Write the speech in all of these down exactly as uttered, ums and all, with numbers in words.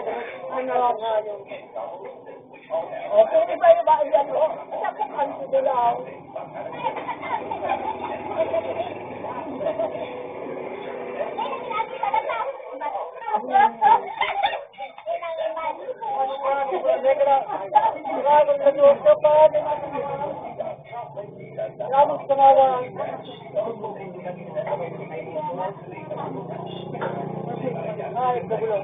Ano nga yun? O, pwede ba yung ba yan, o? Isa po ang sinilaw. Ay, kagulo.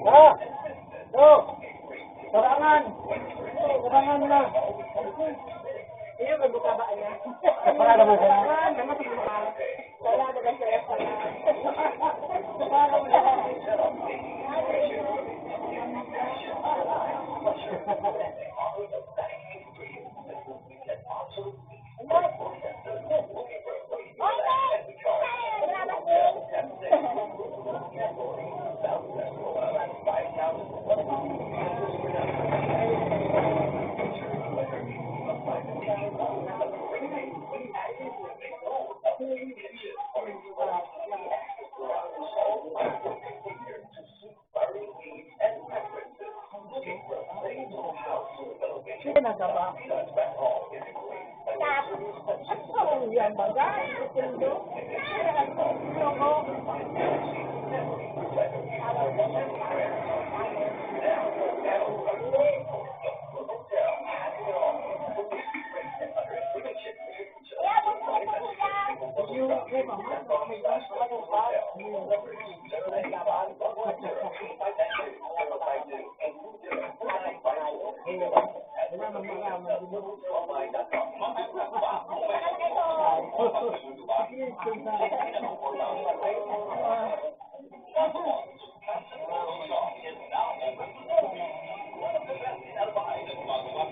Ah! Do! Tabangan! Tabangan na! Iyo, magbutaba niya. Para naman sa Tabangan, naman sa mga. Wala naman sa iyo. Sino nagaba? Yan baga, itundo.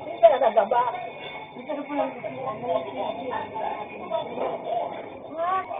Hindi ka nagaba. Hindi ka na pala nagsisimula. Ha?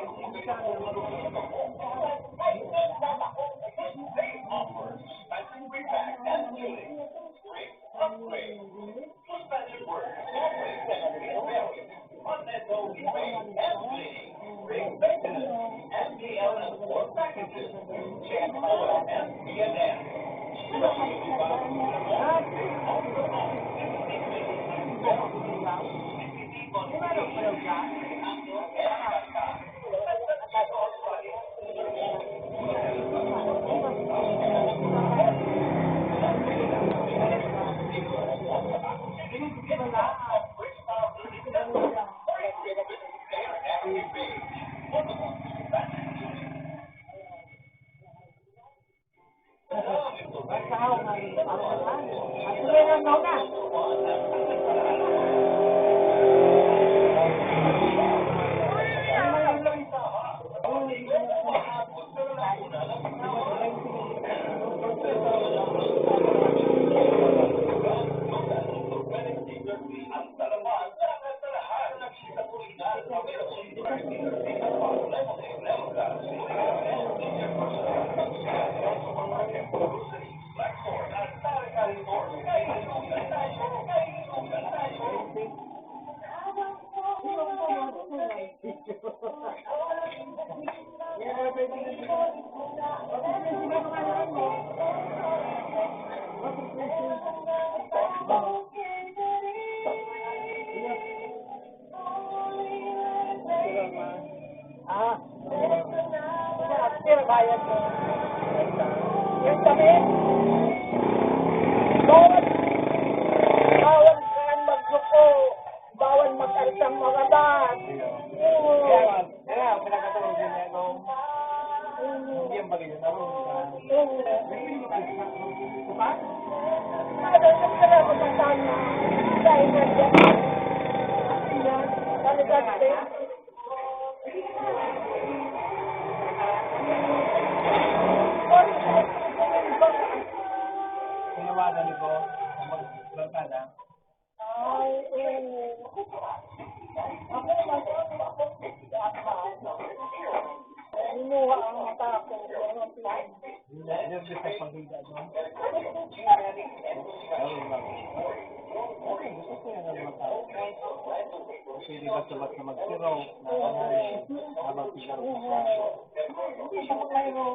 Ah, pero bayad mo. Yung kami, bawal, bawal ka magsuko, bawal mag-arsang mga bas. Oo. Kaya, kaya, pinagkatulog yun, eh, kung hindi yung bagay yun, ako, ah, ano, yung pala ko sa sana, dahil nandiyan. Yan, talagang Tinawagan ko, mag-, barkada. Ay, oo. Ako naman, ako, ako, kinuha ang mata ko. Hindi, hindi, hindi, pagbibigat mo. Ayun lang. Okay, gusto ko yan ang mga tao. Pwede ba sa basta magsiraw, na ano, na magsigarilyo? Hindi siya makairo.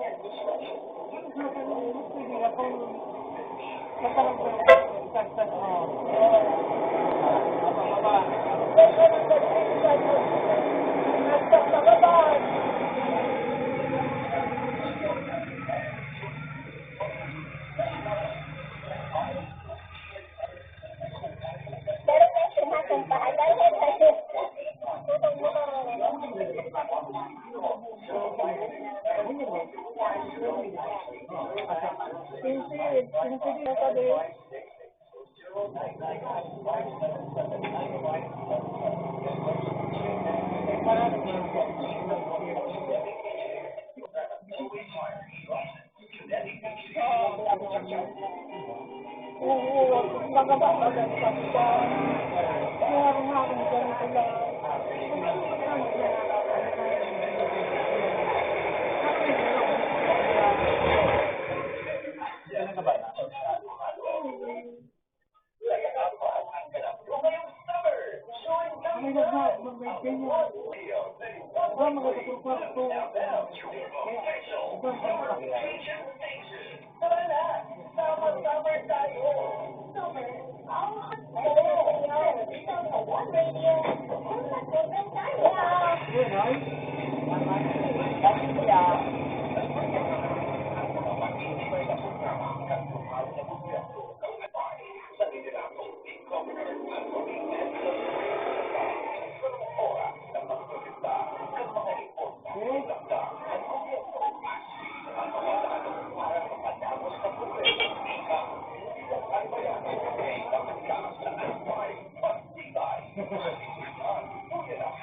Pwede ako, masarap na. Pero may sumasang pa.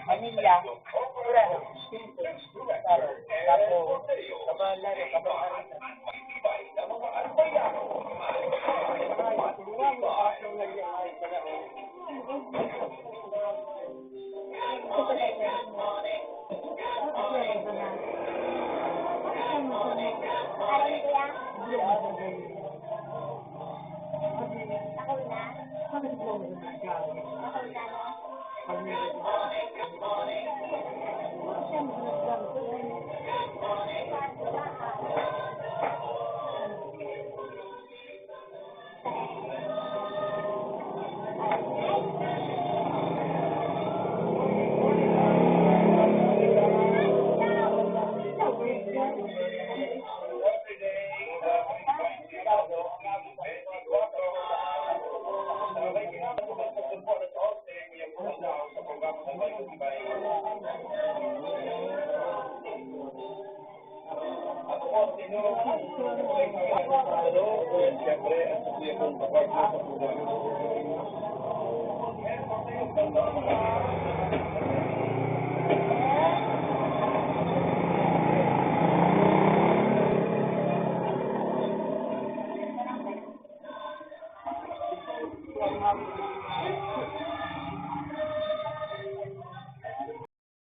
Pamilya. Pura. Tapos, kabalan, kabalan.